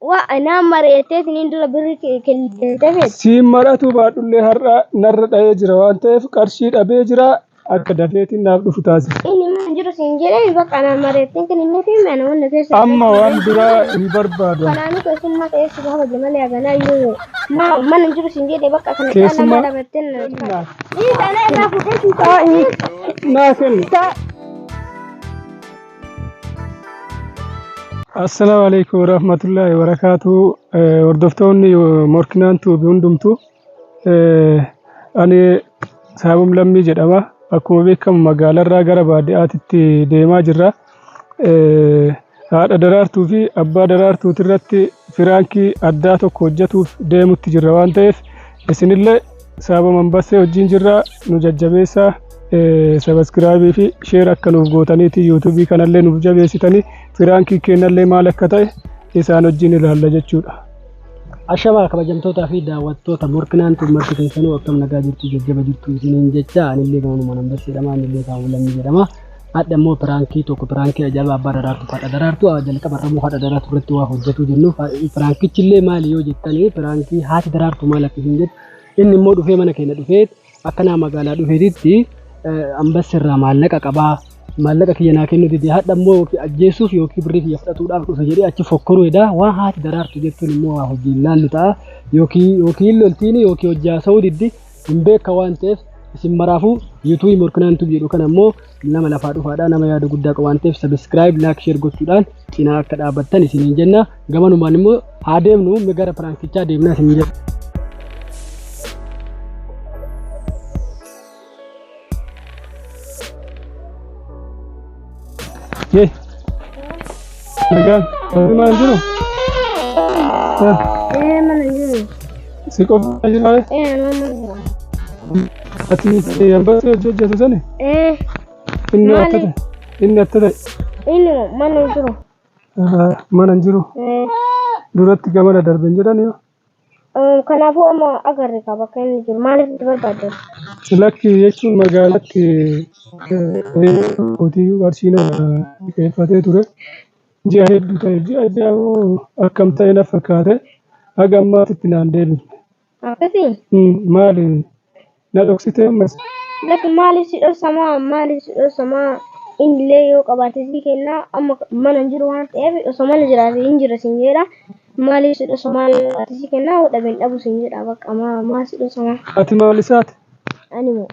Waa anaa mari'atteetiniin dura birri kennitee feete. Siin mar'atuu baadhullee har'a narra dha'ee jira waan ta'eef qarshii dhabee jira akka dafeetiin naaf dhufu taasisa. Inni mana hin jiru siin jedhee bakka anaa mari'atteen kenninee fi mana wanna keessa. Amma waan biraa hin barbaadu. Kanaanuu keessummaa ta'ee si gaafa malee haganaa iyyuu mana hin jiru siin jedhee bakka kana caalaa Keessummaa- maal abarteen na Ni dhala irraa fuudhee si taa'e. Naa kenni. Assalaamu alaikum warahmatullahi wabarakatuh. Hordoftoonni Morkinaan Tuubi hundumtu ani Saabum Lammii jedhama. Akkuma beekamu magaalarraa gara baadiyyaatitti deemaa jirra. Haadha daraartuu fi abbaa daraartuuti irratti firaankii addaa tokko hojjetuuf deemutti jirra waan ta'eef isinillee Saabum Ambassee wajjin jirra nu jajjabeessaa. Sabaskiraabii fi sheer akka nuuf gootaniiti yuutuubii kanallee nuuf jabeessitanii firaankii keenyallee maal akka ta'e isaan wajjin ilaalla jechuudha. Ashamaa kabajamtootaa fi daawwattoota Morkinaan Tube marti keessanuu akkam nagaa jirtu jajjaba jirtu isiniin jecha anillee gamanuma Nambassee jedhama anillee Saawun Lammii jedhama. Hadha immoo piraankii tokko piraankii ajaa'ibaa abbaa daraartu haadha daraartu jalqaba irra immoo haadha daraartu irratti waa hojjetuu jennu piraankichi illee maali yoo jettanii piraankii haati daraartu maal akka isin jettu inni immoo dhufee mana keenya dhufee Akka naa magaalaa dhufeetitti ambassi irraa maallaqa qabaa maallaqa kiyya naa kennuu dide hadha immoo yookiin ajjeesuuf yookiin birrii kiyya fudhatuudhaaf dhufe jedhee achi fokkoruu eda waan haati daraartu jettuun immoo waa hojii laallu ta'a yookiin yookiin loltiin yookiin hojii haasa'uu diddi hin beeka waan ta'eef isin maraafuu yuutuubii morkinaan tub jedhu kana immoo nama lafaa dhufaadha nama yaada guddaa qabu waan ta'eef sabiskiraayib laak sheer gochuudhaan cinaa akka dhaabbattan isiniin jenna gamanumaan immoo haa deemnu gara piraankichaa deemnaa isiniin jenna. Yee. Nagaan. Maal jiru? Ee mana hin jiru. Si qofa jira? Ee anaa mana jira. Ati ambasii hojii hojjetu sani? Ee Inni Maali? akka ta'e. Inni akka ta'e. inni mana hin jiru. Mana hin jiru. Ee Duratti gamana darbe hin jedhani yoo. Kanaafuu amma agarre kaa bakka inni jiru maaliif itti barbaaddan? Lakki jechuun magaalatti kootii qarshii na liqeeffatee ture. Ji'a hedduu ta'e ji'a ji'a akkam ta'e na fakkaate haga ammaatitti naan deebifne. Akkasii? Maali na dhoksitee ammas? Lakki maaliif si dhoksamaa maaliif si dhoksamaa innillee yoo qabaate sii kennaa amma mana hin jiru waan ta'eef osoo mana jiraate hin jira siin jedha maaliif si dhoksamaa yoo qabaate sii kennaa yoo dhabe hin dhabu siin jedha bakka maa maa si dhoksamaa Ati maal isaati? ani moo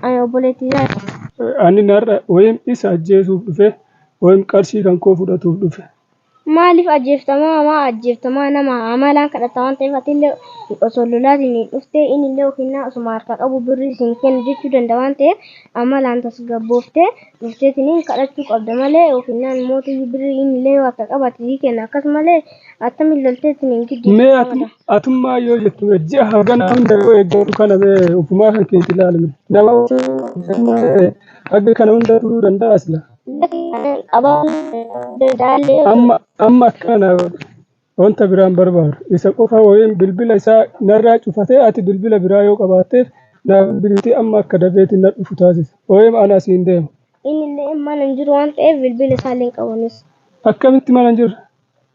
ani obboleettii isaati. Ani narra wayim isa ajjeesuuf dhufe wayim qarshii kan koo fudhatuuf dhufe. Maaliif ajjeeftamaa maa ajjeeftamaa nama amalaan kadhata waan ta'eef atillee osoo lolaatiin hin dhuftee innillee ofinnaa osuma harkaa qabu birrii isin kennu jechuu danda'a waan ta'eef amalaan tasgabbooftee dhufteetiniin kadhachuu qabda malee ofinnaan mootuyyuu birrii innillee yoo harkaa qabaate sii kenna akkasumallee attamiin lolteetiniin giddi Mee atummaa yoo jettu mee ji'a hagana hunda yoo eeggatu kana mee ofumaa kan keeti ilaalme nama haga kana hunda turuu danda'a sila. Amma amma akkana wanta biraan barbaadu isa qofa wayiin bilbila isaa narraa cufatee ati bilbila biraa yoo qabaatteef naa bilbilti amma akka dafeetiin na dhufu taasisa. Wayiin ana asiin deema. Inni illee mana hin jiru waan ta'eef bilbila isaa illee hin qabanis. Akkamitti mana hin jirre?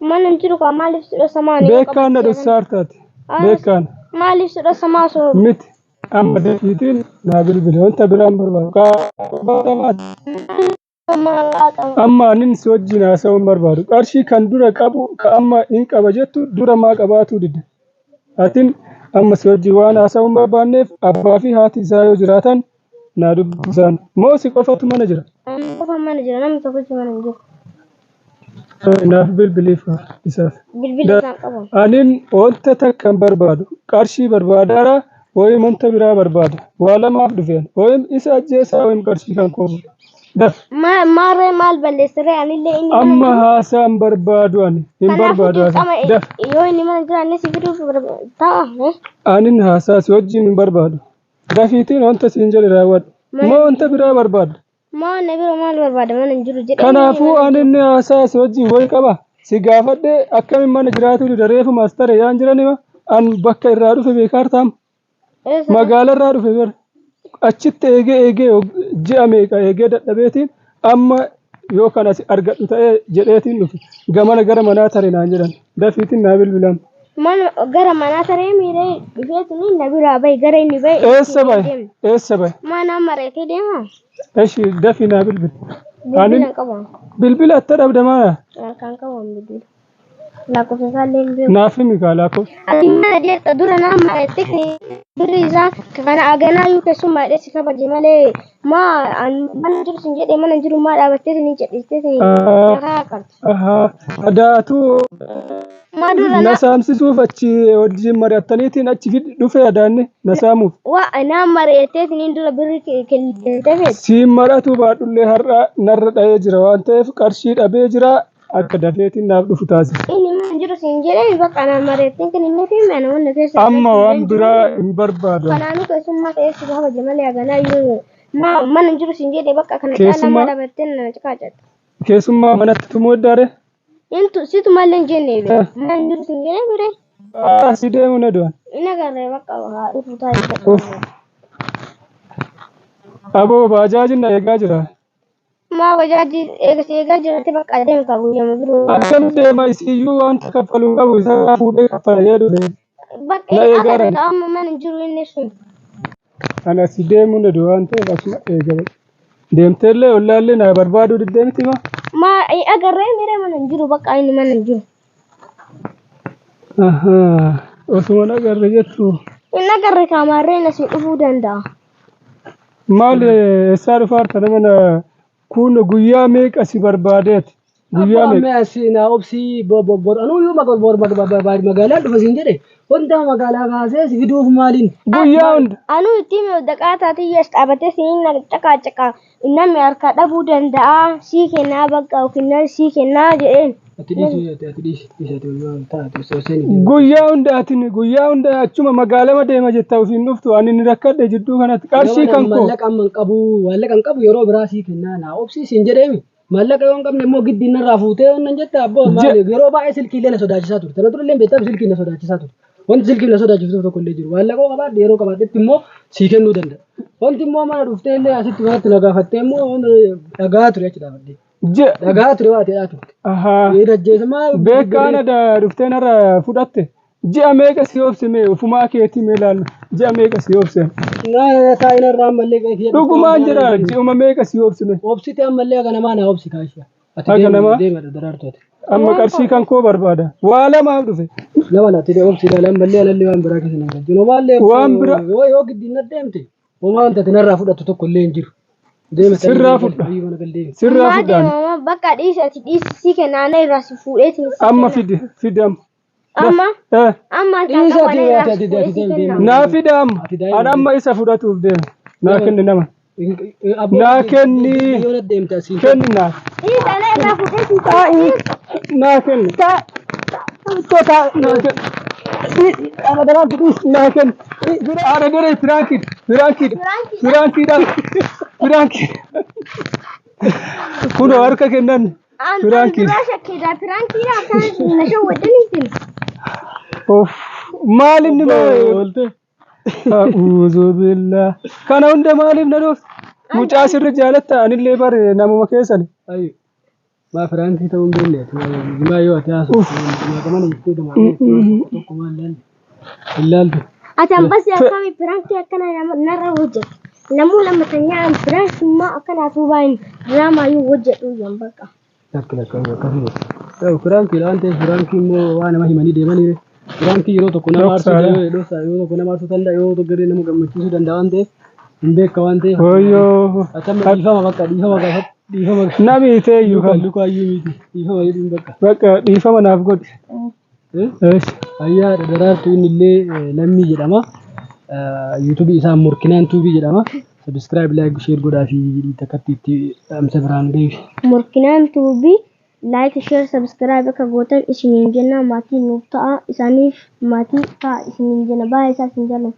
Mana hin jiru kaa maaliif si dhossa maali? Beekaan na dhossaa hartaati. Beekaan Maaliif si dhossa maa osoo miti. Amma dafiitiin naa bilbili wanta biraan barbaadu. Amma anin si wajjin haasa'uu hin barbaadu. Qarshii kan dura qabu ka amma hin qaba jettu dura maa qabaatuu dide. Atin amma si wajjin waan haasa'uu hin barbaanneef abbaa fi haati isaa yoo jiraatan naa dubbisaan. Moo si qofatu mana jira? Amma qofa mana jira namni tokkichi mana hin jiru. Naaf bilbiliif isaaf. Bilbila isaan qabu. Anin wanta takka hin barbaadu. Qarshii barbaadaara wayim wanta biraa barbaada. Waa lamaaf dhufeen. Wayim isa ajjeesaa wayim qarshii kan koo fuudha. Daf. Maarree maal balleessiree anillee inni mana Amma jiru. haasaa hin barbaadu ani. Hin Kanaafuu barbaadu haasaa. dirqama Daf. yoo inni mana jiraanne si fiduuf ta'a. Anin haasaa si wajjin hin barbaadu. Dafiitiin wanta siin jedhe raawwadhu. Moo wanta biraa barbaadda? Maa na bira maal barbaada mana hin jiru jedhee. Kanaafuu ani inni haasaa si wajjin wayi qaba. Si gaafadhee akkamiin mana jiraatuu dida reefu maastara yaan jiranima an bakka irraa dhufe beekaartaam magaala irraa dhufe bar achitti eegee eegee ji'a meeqa eegee dadhabeetiin amma Yoo kan asi argadhu ta'e jedheetiin dhufe. Gamana gara manaa tare naan jedhan. Dafiitiin naa bilbilam. Mana gara manaa taree miiree dhufeetini na biraa bahe gara inni bahe Eessa bahe? Eessa bahe? Mana mareetee deema. Eshi dafii naa bilbil. Bilbila hin qabu. Bilbila atta dhabda maala? Harkaan qabu bilbila. Lakkoofsa isaallee hin beeku. Naaf himi kaa lakkoofsa. Ati mana jeetta dura naa mareettee birri isaa kana aganaa yuu keessummaa jedhee si kabaje malee maa an mana jiru sin jedhee mana jiru maa dhaabattee sin jedhistee sin dhagaa qabdi. Ahaa. Adaatuu Maa dura na naa saamsisuuf achi wajjin mari'attaniitiin achi dhufe adaanni na saamuuf. waa naa mareettee siniin dura birri kennitee feete. Siin mar'atu baadhullee har'a narra dha'ee jira waan ta'eef qarshii dhabee jira akka dafeetiin naaf dhufu taasisa. Inni mana jiru sin jedhee bakka naa mareetteen kennitee fi mana wanna keessa. Amma waan biraa hin barbaadu. Kanaanuu keessummaa ta'ee si kabaje malee aganaa yuu maa mana jiru sin jedhee bakka kana caalaa Keessummaa- maa dhaabattee na ciqaacatta. Keessummaa manatti tumuu eddaare? Intu situ malee hin jenne bee. Mana jiru sin jedhee bire. Asii deemu na du'an. Inni agarree bakka haa dhufu taa'ee. Uff. Aboo baajaajin na eegaa jira. Maa bajaajii eegas eegaa jirate bakka adeemu ka guyyama biroo. Akkam deema isiyyuu wanta kaffaluu qabu isa fuudhee kaffala jedhu deema. Bakka Na eegaa agarree jiran. amma mana jiru inni sun. Ani asii deemuu na du'a waan ta'eef asuma eegale. Deemteellee ollaallee na barbaaduu diddee miti maa? Maa agarree miree mana hin jiru bakka inni mana hin jiru. Ahaa. Osuma na agarre jettu. Inni agarree kaamaarreen asii dhufuu danda'a. Maal eessaa dhufaarta nama na kun guyyaa meeqa si barbaadeeti? Guyyaa Abbaa meeqa? mee asii naa obsii bor anuu yoo magaalaa dhufa siin jedhe wanta magaalaa kaasee si fiduuf maaliin? Guyyaa hunda. Anuu itti hime daqaa taatiyyees dhaabatee siin na caqaa caqaa namni harkaa dhabuu danda'a sii kennaa bakka yookiin sii kennaa jedheen. Ati dhiisi ati dhiisi dhiisi ati yoo taate osoo seeni. Guyyaa hunda atin guyyaa hunda achuma magaalama deema jetta ofiin dhuftu ani ni rakkadhe jidduu kanatti qarshii kan koo. Maallaqa amma hin qabu maallaqa hin qabu yeroo biraa sii kennaa naa obsii siin jedheemi. Maallaqa yoo hin qabne immoo giddiin narraa fuutee yoo nan jette abboo maali yeroo baay'ee silkii illee na sodaachisaa turte. Kana durallee beektaa silkii na sodaachisaa turte. Wanti silkii na sodaachiftuuf tokko illee jiru. Maallaqa yoo qabaadhe yeroo qabaadhetti immoo sii kennuu danda'a. Wanti immoo mana dhuftee illee asitti manatti na gaafattee immoo dhagaa ture achi dhaabadhee. Dhagaa ture waa ta'aa turte. Ahaa. Ni ajjeesamaa. Beekaan ada dhuftee narra fudhatte. Ji'a meeqa si obse mee ofumaa keetii mee ilaallu. Ji'a meeqa si obse. Naa taa'ina irraa ammallee kiyya. Dhugumaan jedha ji'uma meeqa si obse mee. Obsite ammallee haga namaa naa obsi kaasha. Ati Haga deema namaa? deema daraartu ati. Amma qarshii kan koo barbaada. Waa lamaaf dhufe. Nama na ati obsi ilaala ammallee alallee waan biraa keessa na galchinu. Homaallee Waan bira- yoo yoo giddiin na deemte homaa wanta ati narraa fudhattu tokko illee hin jiru. Deema Sirraa fudha. Mana gal deemi. Sirraa Maa fudhaan. deemama bakka dhiisi ati dhiisi sii kennaa na irraa si fuudhee si Amma fidi fidi amma. Amma Eh, amma harkaan Dhiisi qabu ati na irraa ati si ati fuudhee ati sii deemi kenna. deemi. Naa fida amma. Ati daa'ima Ani amma isa fudhatuuf deema. Naa kenni nama. Naa kenni. Yoo na deemte asiin. Kenni naa. Dhiisi ana irraa fuudhee sii kenna. Naa kenni. Naa kenni. Naa kenni. Haadha daree piraankii piraankii piraankiidhaan piraankii. Kunoo harka kennan An piraankii. duraa shakkeedha piraankiidha akkana na shawwadaniitiin. Of maal inni maal? Oolte. A'uuzu billah. Kana hunda maaliif na dhoofte? Mucaa sirri jaalatta anillee bare namuma keessani. Ayi. Maa firaankii ta'uu hin beekne ati maa yoo ati haasoftu maa gamana jettee gamaa tokko maal ilaalte hin laaltu. Ati ambasi akkami piraankii akkana narra hojjetu. Namuu lama tanyaa piraankii akkanaatu baay'in diraamaa yoo hojjedhu yan bakka. Lakki lakki akkasuma. Ta'u firaankii waan ta'eef firaankii immoo waa nama himanii deemanii firaankii yeroo tokko nama aarsuu Dhoksaadha. danda'u dhoksaa yeroo tokko nama aarsuu danda'a yeroo tokko garee nama gammachiisuu danda'a waan ta'eef hin beeka waan ta'eef. Wayyoo. Ati amma dhiifama bakka dhiifama gaafadhu dhiifama Nami teeyyu kan. lukaayyuu miti dhiifama jedhuun bakka. Bakka dhiifama naaf godhi. Eesh. Ayyaa daraartuu inni illee lammii jedhama. Yuutuubii isaa Morkinaan Tuubii jedhama. Subscribe, like, share godhaa fi takkatti itti dhaamsa biraan gahi. Morkinaan tuubii like share subscribe akka gootan isiniin jenna maatii nuuf ta'a isaaniif maatii ta'a isiniin jenna baay'ee isaa isin jaalladha.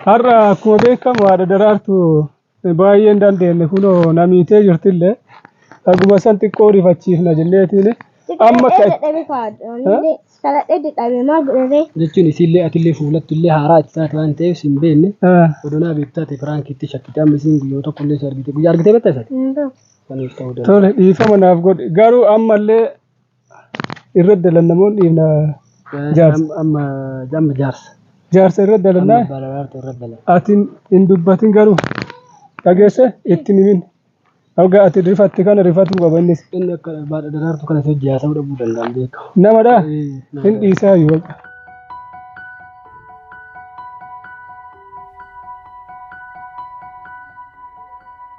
Har'a akkuma beekamu haadha daraartuu baay'ee hin dandeenye kunoo namiitee jirtillee dhaguma san xiqqoo rifachiifna jenneetiin amma Kadhadhee dadhabe faadha. Kadhadhee dadhabe maal godhatee? Jechuun isiillee atillee fuulatti illee haaraa itti taate waan ta'eef sin beekne odonaa beektaa ta'e firaankiitti shakkite amma isiin guyyaa tokko illee si argite guyyaa argitee beektaa isaati. Hin beeku. Saniif ta'uu danda'a. Tole dhiifama naaf godhi. Garuu ammallee irra dalannamoon dhiifna jaarsa. Amma amma jaarsa. Jaarsa irra Amma dalannaa abbaa daraartuu irra dalan. ati hin dubbatin garuu dhageesse itti himin. Hanga ati rifatte kana rifatuu qaba innis. Inni akka abbaa daraartuu kana hojii haasa'uu dhabuu danda'an beekamu. Namadhaa hin dhiisaa yoo.